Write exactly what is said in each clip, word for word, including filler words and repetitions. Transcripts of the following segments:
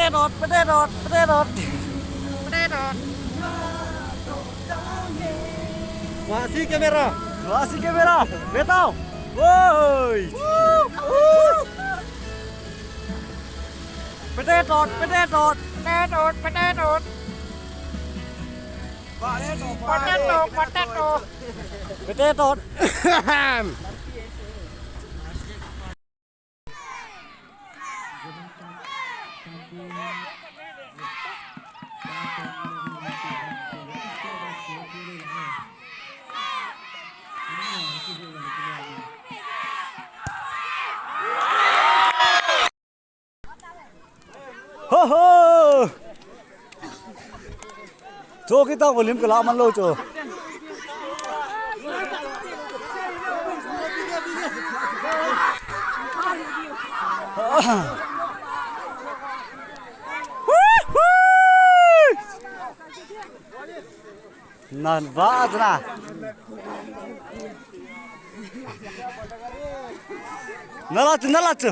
Pete dot, pete dot, pete dot. Pete dot. Wasi camera. Wasi camera. Betao. Woi. Pete dot, pete dot. Pete dot, pete dot. Potato, potato. Pete dot. Ho, ho! Cho kita ko lim kala man lo cho. Nan ba na. Nala chu, nala chu.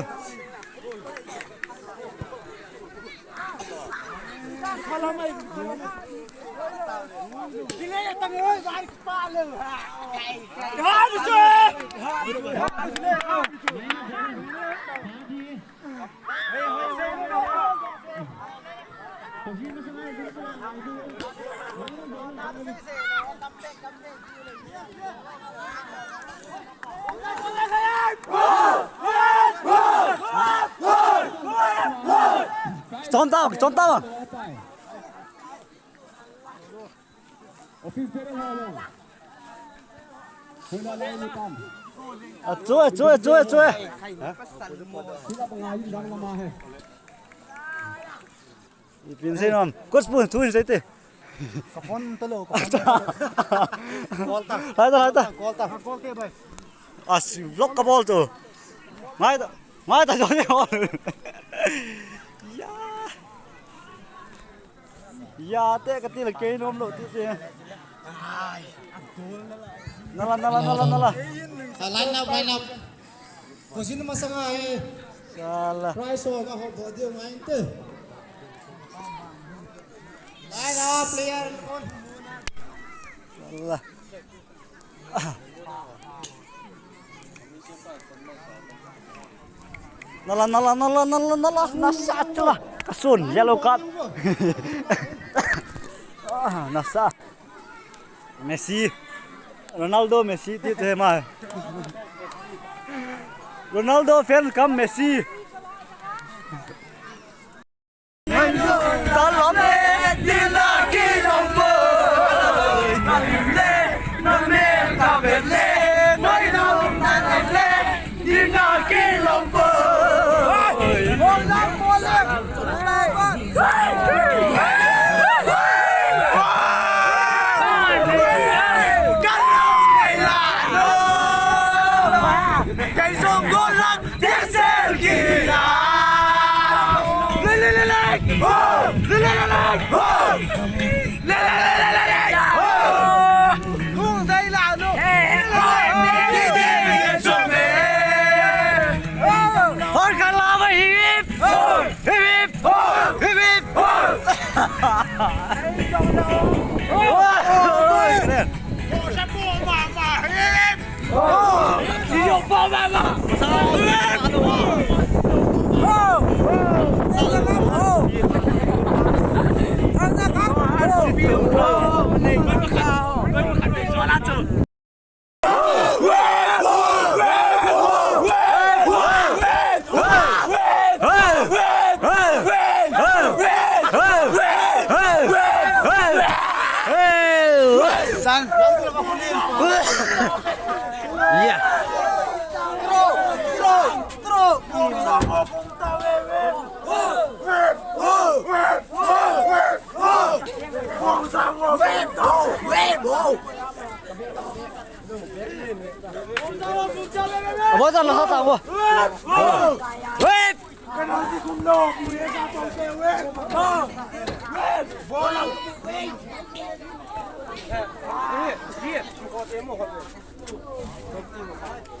Chon tao, chon tao. Office bearer ho lo. Hula lai ni tam. A, chue, chue, chue, chue. Sila pangai dang lama hai. Ipin sei nom. Coach pu, thu in sei te. Ka phone to lo, ka phone to lo. Call ta. Lai ta, lai ta. Call ta. Call te, bhai. A, si vlog ka bol chu. Ngai ta, ngai ta, Johnny bol. Ya. Ya, te ka ti la kei nom lo ti te. Nala, nala, nala, nala. Sa line up, line up. Position masanga e. Sala. Prize ho ka ho bo diu ngai inte. Line up, player on. Sala. Nala, nala, nala, nala, nala, nasa tila. Kasun, yellow card. Ah, nasa. Messi. Ronaldo, Messi, ti te mai. Ronaldo fan kam Messi. Kaisong golang. Diesel kila. Le, le, le, le. Ho! Le, le, le, le. Ho! Le, le, le, le, le. Ho! Hung dai la no. Ho! Hor ka la ba hi. Ho! Hip, hip! Ho! Hip, hip! Ho! Abo ta la ta bo. Wait.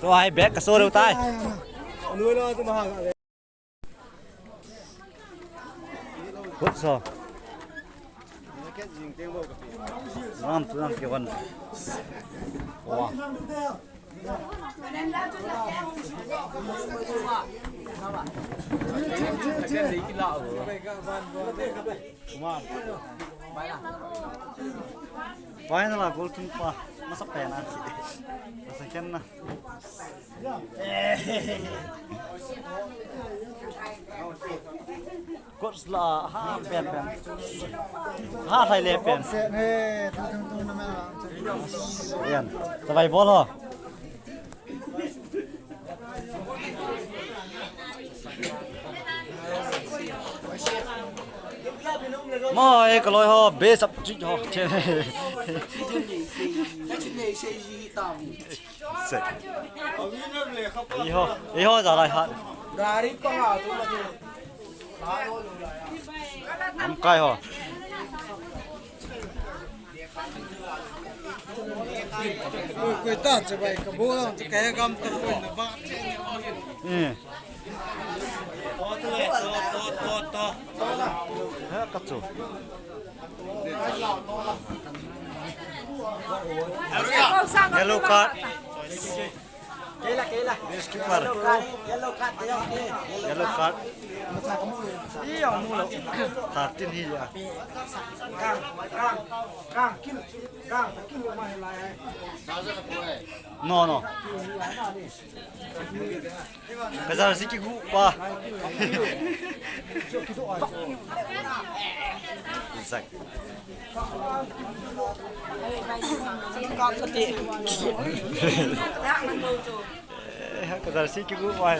So hai back ka so reu tai. Good so. Ram tu ram ke wan. Wow. Final a goal thum pa. Masa pen a. Masa ken na. Coach la ha pen pen. Ha thai le pen. Yan. Sabai bol ho. Mo e kaloi ho be sap chi ho. Iho, iho jalai hat. Gari pa ha tu ma tu. Am kai ho. Koi ta che bai ka bo lang che ka gam ta koi na ba. Eh. To to to to to. Ha ka chu. Yellow card. Keila, keila. Skipper. Yellow card, yellow card. Yellow card. Iyo, mulo. Thirteen hi ya. Kang, kang, kang, kin, kang, kin lo mai lai. No, no. Ka jersey kigu pa. Zak. Eh, ka jersey kigu pa.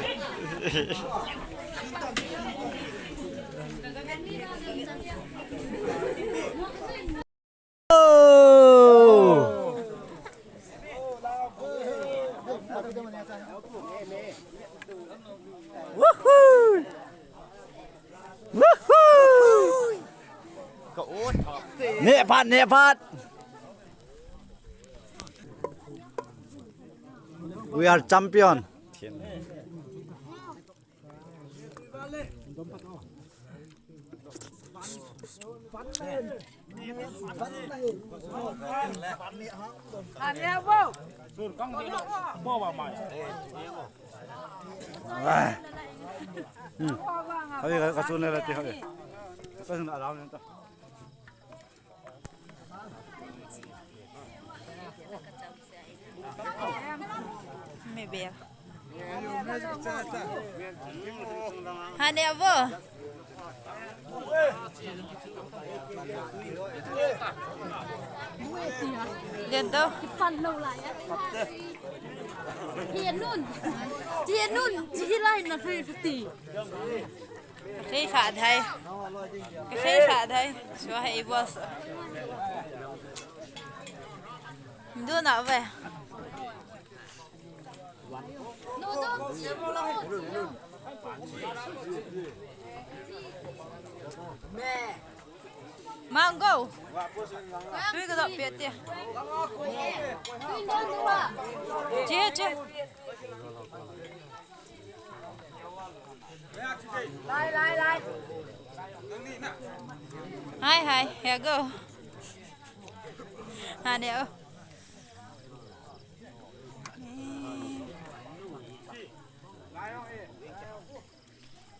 Oh! Woohoo! Woohoo! Neh phat, neh phat. We are champion. Ah. Hmm. Hoi, ka, ka sun le la ti hoi. Ka sun around ta. Mebel. Hane abo. Lian to. Pan lo lai a. Tian nun. Tian nun. Chi lai na thui ti. Ka thei kha thei. Ka thei kha thei. Sua hei boss. Duna ve. Mango. Tui ka dok pia tia. Che, che. Hai, hai, here go. Hane o.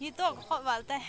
Hi to ka khop val tai.